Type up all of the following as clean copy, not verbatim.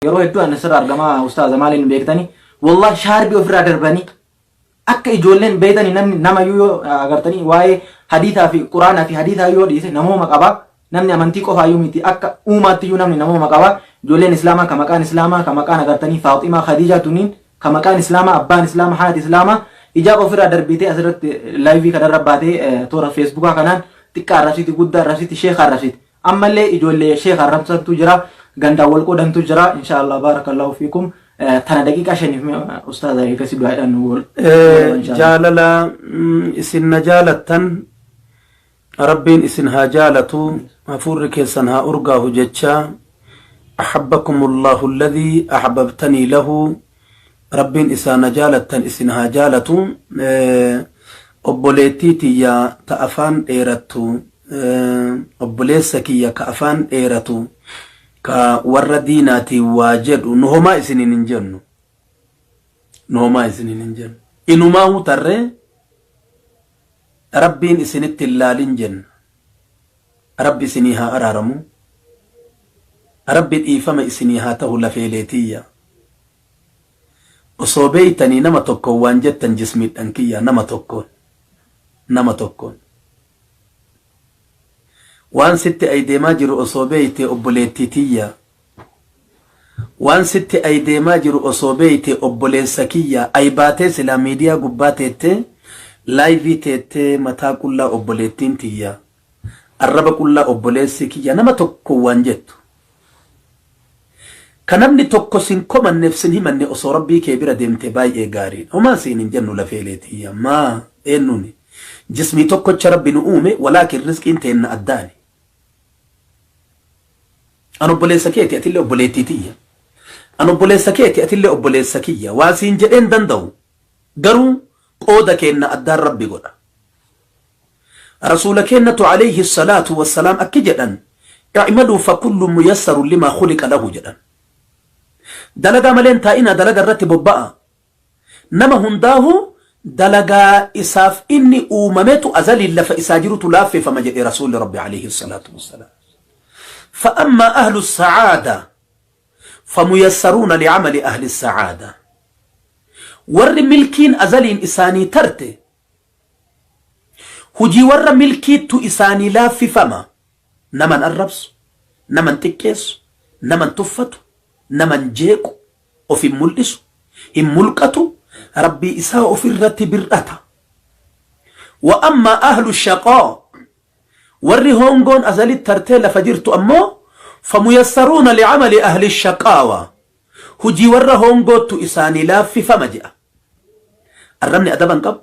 Yeroo hedduu ani asirra argamaa ustaaza maaliin beektanii wallahi shaarbii ofirraa darbanii akka ijoolleen beektanii namni namayyuu yoo agartanii waa'ee hadiisaa fi quraanaa fi hadiisaa yoo dhiise namooma qaba. Namni amantii qofaayyuu miti akka uumaattiyyuu namni namooma qaba. Ijoolleen islaamaa ka maqaan islaamaa ka maqaan agartanii Faaximaa Khadiijaa tuniin ka maqaan islaamaa abbaan islaamaa haati islaamaa ijaaba ofirraa darbitee asirratti laayivii kanarra baatee toora feesbuukaa kanaan xiqqaa arrabsiti guddaa arrabsiti sheeka arrabsiti. Ammallee ijoollee sheeka arrabsantu jira gandaan wal qoodantu jira inshallah barakallahu fiikum tana daqiiqaa shaniif ustaaza eegasi du'aadhaan nu wal Jaalala isin na jaalattan Rabbiin isin haa jaalatu, hafuurri keessan haa urgaahu jechaa, ahabbakumullahu alladhii ahbabtanii lahu, Rabbiin isaa na jaalattan isin haa jaalatu. Obboleettii tiyya ta afaan dheerattu, obboleessa kiyya ka afaan dheeratu, ka warra diinaatiin waa jedhu, nu homaa isiniin hin jennu. Nu homaa isiniin hin jennu. Inumaahuu tarree Rabbiin isinitti hin laalin jenna. Rabbi isinii haa araaramu. Rabbi dhiifama isinii haa tahu lafeelee tiyya. Osoo beeytanii nama tokkoon waan jettan jismiidhan kiyya nama tokkoon. Nama tokkoon. Waan sitti ay deemaa jiru osoo beeytee obboleettii tiyya. Waan sitti ay deemaa jiru osoo beeyte obboleessa kiyya ay baatee silaa miidiyaa gubbaa teettee laayivii teettee mataa qullaa obboleettiin tiyya arraba qullaa obboleessi kiyya nama tokko waan jettu. Ka namni tokko sin komanneef sin himanne osoo rabbii kee bira deemte baay'ee gaariidha. Homaa siin hin jennu lafeelee tiyya maa eennuuni jismii tokkocha rabbi nu uume walaakin rizqiin teenna addaani. An obboleessa keeti atillee obboleettii tiyya. An obboleessa keeti atillee obboleessa kiyya. Waa siin jedhee hin danda'u. Garuu qooda keenna addaan Rabbi godha. Rasuula keennatu alayhi salaatu wassalaam akki jedhan i'maluu fakullu muyassarun limaa khuliqa lahu jedhan. Dalagaa malee hin taa'inaa dalaga irratti bobba'a. Nama hundaahu dalagaa isaaf inni uumametu azaliin lafa isaa jirutu laaffifama jedhe Rasuulli Rabbi alayhi salaatu wassalaam. Fa'ammaa ahlu sa'aada famuyassaruuna li'amali ahli sa'aada. Warri milkiin azaliin isaanii tarte hujii warra milkiittu isaanii laaffifama. Naman arrabsu, naman xiqqeessu, naman tuffatu, naman jeequ, of hin mul'isu, hin mulqatu, Rabbii isaa of irratti bir'ata. Wa ammaa ahlu shaqaa warri hoongoon azalitti tartee lafa jirtu ammoo famuyassaruuna li'amali ahli shaqaawa hujii warra hoongoottu isaanii laaffifama je'a. Arrabni adaba hin qabu,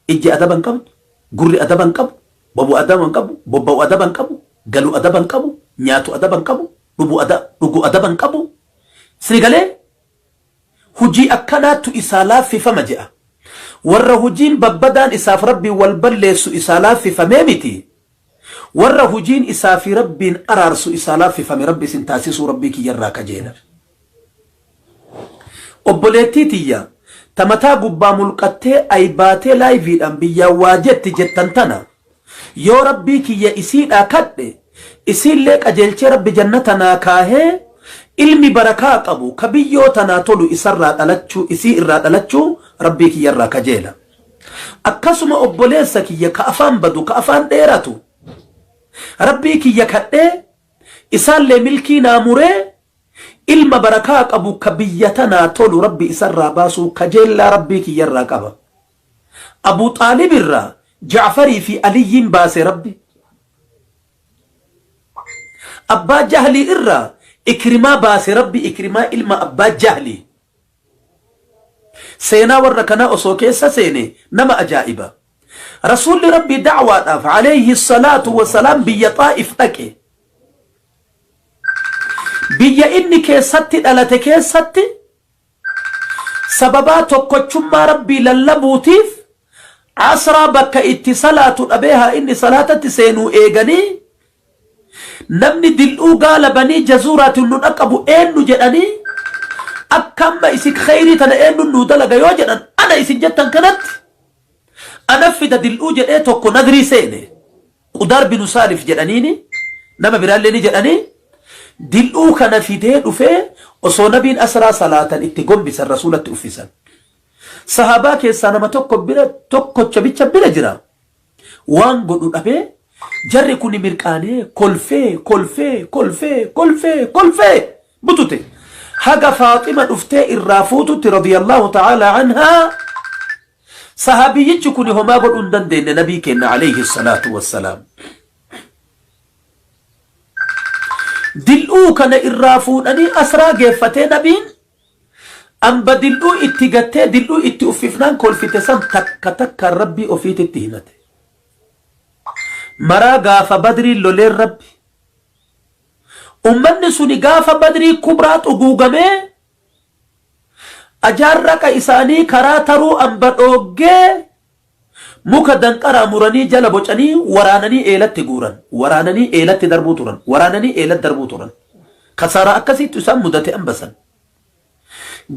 ijji adaba hin qabdu, gurri adaba hin qabu, bobu adaba hin qabu, bobba'u adaba hin qabu, galu adaba hin qabu, nyaatu adaba hin qabu, dhugu adaba hin qabu. Sini galee? Hujii akkanaattu isaa laaffifama je'a. Warra hujiin babbadaan isaaf Rabbiin wal balleessu isaa laaffifamee miti. Warra hujiin isaa fi Rabbiin araarsu isaa laaffifame Rabbi isin taasisuu Rabbii kiyyarraa kajeela. Obboleettii tiyya ta mataa gubbaa mulqattee ay baatee laayviidhaan biyyaan waa jetti jettan tana Yoo Rabbii kiyya isiidhaa kadhe, isiillee qajeelchee Rabbi jannata naa kaahee, ilmi barakaa qabu ka biyyoo tanaa tolu isarraa dhalachuu, isii irraa dhalachuu Rabbii kiyyarraa kajeela. Akkasuma obboleessa kiyya ka afaan badu, ka afaan dheeratu, Rabbii kiyya kadhee, isaallee milkii naa muree, ilma barakaa qabu ka biyya tanaa tolu Rabbi isarraa baasuu kajeellaa Rabbii kiyyarraa qaba. Abuu Xaalib irraa Ja'farii fi Aliyyiin baase Rabbi. Abbaa Jahlii irraa Ikrimaa baase Rabbi Ikrimaa ilma Abbaa Jahlii. Seenaa warra kanaa osoo keessa seene nama ajaa'iba. Rasuulli Rabbii da'waadhaaf alayhi salaatu wasalaam biyya Xaa'if dhaqe. Biyya inni keessatti dhalate keessatti Sababaa tokkochummaa Rabbii lallabuutiif Asraa bakka itti salaatu dhabee haa inni salaatatti seenuu eeganii namni dil'uu gaala banii jazuuraatiin nu dhaqqabu eennu jedhanii akka amma isin kheyrii tana eennu nuu dalaga yoo jedhan ana isin jettan kanatti ana fida dil'uu jedhee tokko nadrii seene Qudaar binu Saalif jedhaniini nama biraallee ni jedhanii Dil'uu kana fidee dhufee osoo nabiin asraa salaatan itti gombisan rasuulatti uffisan. Sahaabaa keessaa nama tokko bira tokkocha bicha bira jira. Waan godhu dhabee jarri kuni mirqaanee kolfee kolfee kolfee kolfee kolfee butute. Haga Faaxima dhuftee irraa fuututti radiyallahu ta'ala anhaa sahaabiyyichi kuni homaa godhuu hin dandeenye nabii keenna alayhi salaatu wassalaam. Dil'uu kana irraa fuudhanii asraa geeffatee nabiin amba dil'uu itti gattee dil'uu itti uffifnaan kolfite san takka takkaan rabbii ofiititti himate. Maraa gaafa badriin loleen rabbi. Ummanni suni gaafa badrii kubraa xuguugamee ajaan raqa isaanii karaa taruu amba dhooggee Muka danqaraa muranii jala bocanii waraananii eelatti guuran. Waraananii eelatti darbuu turan. Waraananii eelatti darbuu turan. Kasaaraa akkasiitu isaan mudate amba san.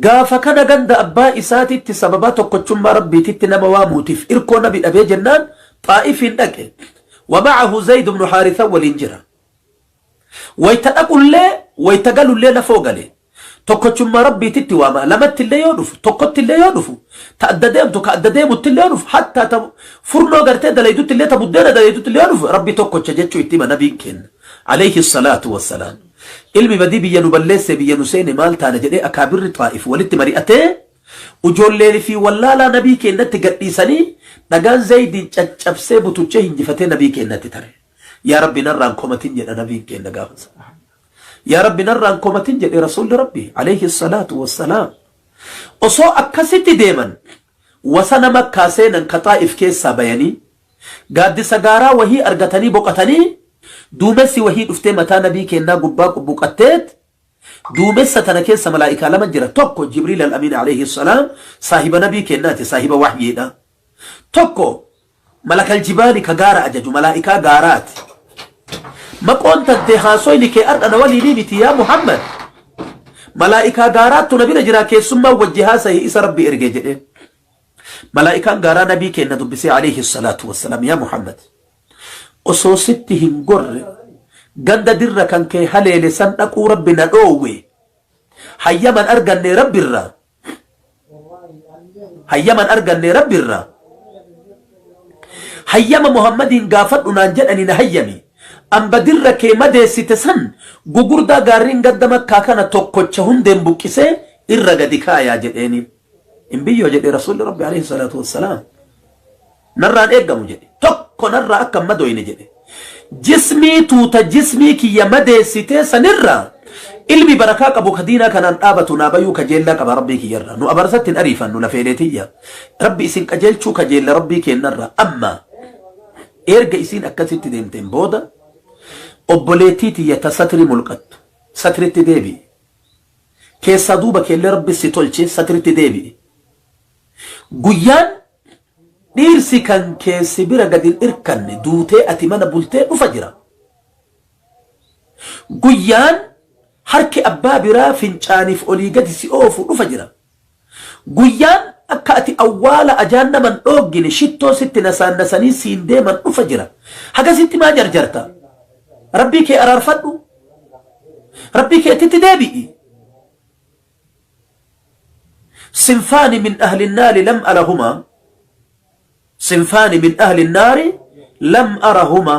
Gaafa kana ganda abbaa isaatitti sababaa tokkochummaa Rabbiititti nama waamuutiif irkoo nabi dhabee jennaan Xaa'ifiin dhaqe. Wa ma'ahu Zayd ibnu Haaritha waliin jira. Wayta dhaqullee wayta galullee lafoo gale. Tokkochummaa Rabbiititti waama. Lamattillee yoo dhufu, tokkottillee yoo dhufu, ta adda deemtu, ka adda deemuttillee yoo dhufu, hattaa ta furnoo gartee dalayduttillee, ta buddeena dalayduttillee yoo dhufu, Rabbi tokkocha jechuu itti hima nabiin keenna. Alayhi salaatu wassalaam. Ilmi badii biyya nu balleessee biyya nu seene maal taana jedhee akaabirri Xaa'if walitti mari'atee ujoolleen fi wallaalaa nabii keennatti gadhiisanii dhagaan Zaydiin caccabsee butuchee hinjifatee nabii keennatti tare. Yaa Rabbi narraan komatin jedha nabiin keenna gaafa sana. Yaa Rabbi narraan komatin jedhe Rasuulli Rabbi alayhi salaatu wassalaam. Osoo akkasitti deeman wasana Makkaa seenan ka Xaa'if keessaa bayanii gaaddisa gaaraa wahii argatanii boqatanii duumessi wahii dhuftee mataa nabii keennaa gubbaa buqatteet duumessa tana keessa malaa'ikaa lama jira tokko Jibriil al-Amiin alayhi salaam saahiba nabii keennaati saahiba wahyiidha tokko Malakal jibaali ka gaara ajaju malaa'ikaa gaaraati. Maqoon tantee haasoyni kee ardha na waliinii miti yaa Muhammad. Malaa'ikaa gaaraattu na bira jira keessummaan wajji haasahi isa Rabbi erge jedheen. Malaa'ikaan gaaraa nabii keenna dubbisee alayhi salaatu wassalaam yaa Muhammad. Osoo sitti hin gorre ganda dirra kan kee haleele san dhaquu Rabbi na dhoowwe. Hayyaman arganne Rabbi irraa. Hayyaman arganne Rabbi irraa. Hayyama Muhammadiin gaafadhu naan jedhani na hayyami. Amba dirra kee madeessite san gugurdaa gaarriin ganda Makkaa kana tokkocha hundeen buqqisee irra gadi kaayaa jedheeni. Hin biyyoo jedhe Rasuulli Rabbi alayhi salaatu wassalaam. Narraan eeggamu jedhe. Tokko narraa akka hin madoyne jedhe. Jismii tuuta jismii kiyya madeessitee sanirraa ilmi barakaa qabu ka diinaa kanaan dhaabatu naa bayuu kajeellaa qaba Rabbii kiyyarraa. Nu abarsatti hin ariifannu lafeelee tiyya. Rabbi isin qajeelchuu kajeella Rabbii keennarraa. Amma erga isiin akkasitti deemteen booda obboleettii tiyya ta satri mulqattu satritti deebi'i. Keessaa duuba keellee Rabbi si tolche satritti deebi'i. Guyyaan dhiirsi kan kee si bira gad hin irkanne duutee ati mana bultee dhufa jira. Guyyaan harki abbaa biraa fincaaniif olii gadi si oofu dhufa jira. Guyyaan akka ati awwaala ajaan nama hin dhooggine shittoo sitti nasaannasanii siin deeman dhufa jira. Hagasitti maa jarjarta? Rabbii kee araarfadhu. Rabbii keetitti deebi'i. Sinfaani min ahli naari lam arahuma Sinfaani min ahli naari lam arahuma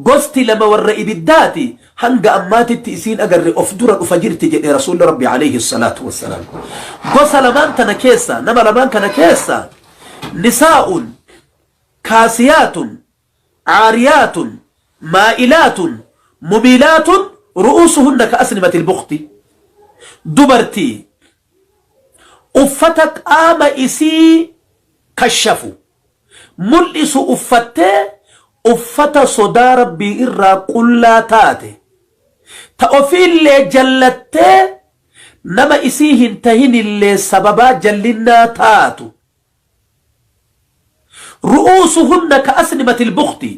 Gosti lama warra ibiddaati hanga ammaatitti isiin agarre of dura dhufa jirti jedhe Rasuulli Rabbi alayhi salaatu wassalaam. Gosa lamaan tana keessa nama lamaan kana keessa nisaa'un kaasiyaatun Caariyaatun maa'ilaatun mumiilaatun ru'uusuhunna ka asnimatil bukhti Dubartii uffata qaama isii kashafu, mul'isu uffattee uffata sodaa Rabbii irraa qullaa taate, ta ofiillee jallattee nama isii hin tahinillee sababaa jallinnaa taatu, Ru'uusuhunna ka asnimatil bukhti.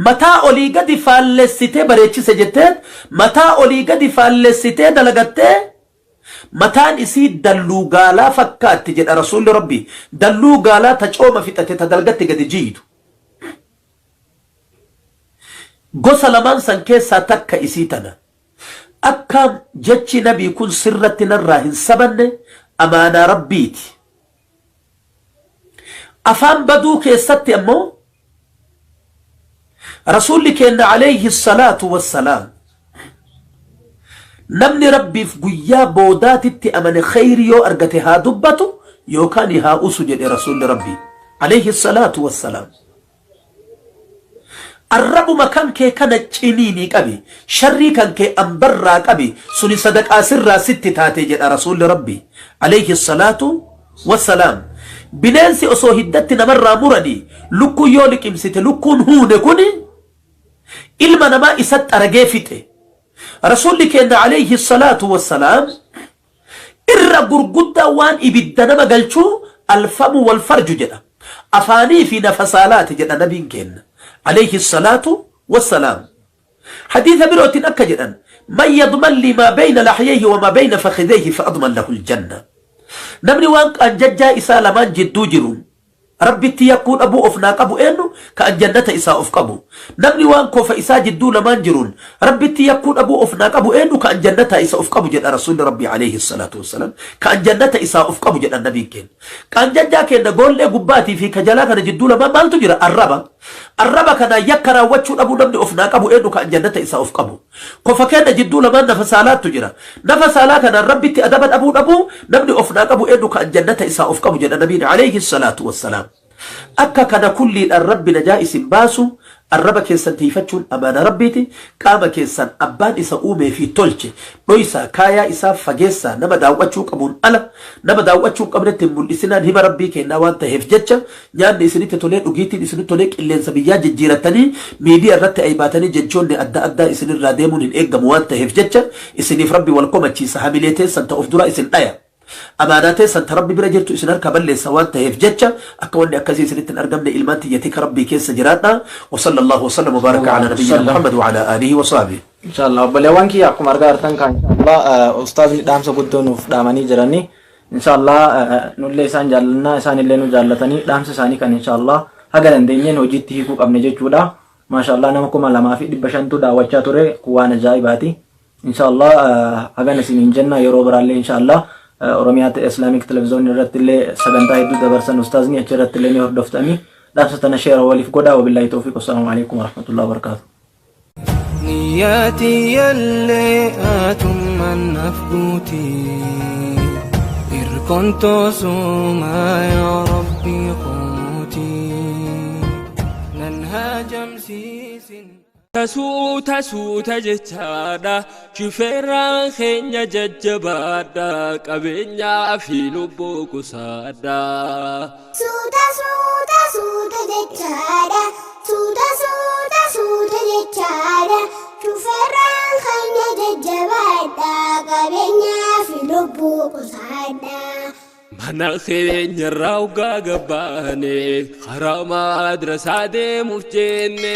Mataa olii gadi faallessitee bareechise jetteet mataa olii gadi faallessitee dalagattee mataan isii dalluu gaalaa fakkaatti jedha Rasuulli Rabbii. Dalluu gaalaa ta cooma fixate ta dalgatti gadi jiitu. Gosa lamaan san keessaa takka isii tana. Akka jechi nabii kun sirratti narraa hin sabanne amaanaa Rabbiiti. Afaan baduu keessatti ammoo Rasuulli keenna alayhi salaatu wassalaam namni Rabbiif guyyaa boodaatitti amane kheyri yoo argate haa dubbatu yookaan haa usu jedhe Rasuulli Rabbii alayhi salaatu wassalaam. Arrabuma kan kee kana ciniinii qabi, sharrii kan kee ambarraa qabi, suni sadaqaa sirraa sitti taate jedha Rasuulli Rabbii alayhi salaatu wassalaam. Bineensi osoo hiddatti namarraa muranii lukkuun yoo liqimsite lukkuun huune kuni ilma namaa isa xaragee fixe. Rasuulli keenna alayhi salaatu wassalaam irra gurguddaa waan ibidda nama galchuu alfamu wal farju jedha. Afaanii fi nafa saalaati jedha nabiin keenna alayhi salaatu wassalaam. Hadiisa birootiin akka jedhan man yadman lii maa bayna lahyayhi wa maa bayna fakhidayhi fa adman lahu aljanna. Namni waan qaanjajjaa isaa lamaan jidduu jiruun Rabbitti yakkuu dhabuu of naa qabu eennu ka an jannata isaa of qabu. Namni waan kofa isaa jidduu lamaan jiruun Rabbitti yakkuu dhabuu of naa qabu eennu ka an jannataa isa of qabu jedha Rasuulli Rabbii alayhi salaatu wassalaam. Ka an jannata isaa of qabu jedha nabiin keenna. Qaanjajjaa keenna goollee gubbaatii fi ka jalaa kana jidduu lamaan maaltu jira? Arraba. Arraba kanaan yakka raawwachuu dhabuu namni of naa qabu eennu ka an jannata isaa of qabu. Kofa keenna jidduu lamaan nafa saalaattu jira. Nafa saalaa kanaan Rabbitti adaba dhabuu dhabuu namni of naa qabu eennu ka an jannata isaa of qabu jedha nabiin alayhi salaatu wassalaam. Akka kana kulliidhaan Rabbi najaa isin baasu arraba keessan tiiyfachuun amaana Rabbiiti. Qaama keessan abbaan isa uumee fi tolche dhoysaa kaayaa isaa fageessaa nama daaw'achuu qabuun ala nama daaw'achuu hin qabnetti hin mul'isinaan hima Rabbii keennaa waan taheef jecha Nyaanni isinitti tolee, dhugiitiin isinitti tolee, qilleensa biyyaa jijjiirattanii miidiya irratti ay baatanii jechoonni adda addaa isinirraa deemuun hin eeggamu waan taheef jecha isiniif Rabbi wal komachiisa, hamilee teessan ta of duraa isin dhaya. Amaanaa teessan ta Rabbi bira jirtu isin harkaa balleessa waan taheef jecha akka wanni akkasii isinitti hin argamne ilmaan tiyya tika Rabbii keessa jiraadhaa. Wa sallallahu wa sallam wa baraka ala nabiyyina Muhammad wa ala aalihi wa sahbihi. Inshallah obboleewwan kiyya akkuma argaa jirtan kan inshallah ustaazni dhaamsa guddoo nuuf dhaamanii jiranii. Inshallah nullee isaan jaallannaa isaanillee nu jaallatanii dhaamsa isaanii kan inshallah haga dandeenyeen hojiitti hiikuu qabne jechuudha. Maashaallah nama 2500tu daawwachaa ture kun waan ajaa'ibaati. Inshallah hagana isiniin jenna yeroo biraallee inshallah Oromiyaa Islamic Television irratti illee sagantaa hedduu dabarsan ustaazni achi irratti illee ni hordoftanii dhaamsa tana sheera waliif godhaa wabillahi tawfiq wassalamu alaikum warahmatullahi wabarakatuh. Niyyaa tiyyallee atummaan naaf guuti Irkoon toosumaa yaa Rabbii koo Nan haajamsiisin. Suuta suuta jechaadha shufeerraan keenya jajjabaadha qabeenyaa fi lubbuu qusaadha. Suuta suuta suuta jechaadha. Suuta suuta suuta jechaadha. Shufeerraan keenya jajjabaadha. Qabeenyaa fi lubbuu qusaadha. Mana keenyarraa ugaa gabbaane karaa madrasaa deemuuf jenne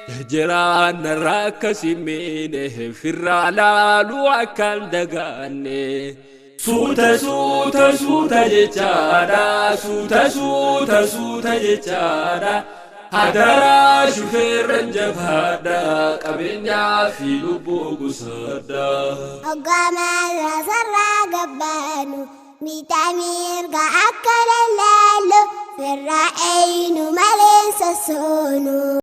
jarjaraan narraa akkas hin miine firraa laaluu akkaan dagaanne. Suuta suuta suuta jechaadha suuta suuta suuta jechaadha hadaraa shufeerran jabaadha qabeenyaa fi lubbuu qusadha. Hoggaa madrasarraa gabbaanu miitaa mirga akka lallaallu firraa eeynu malee sossoonu.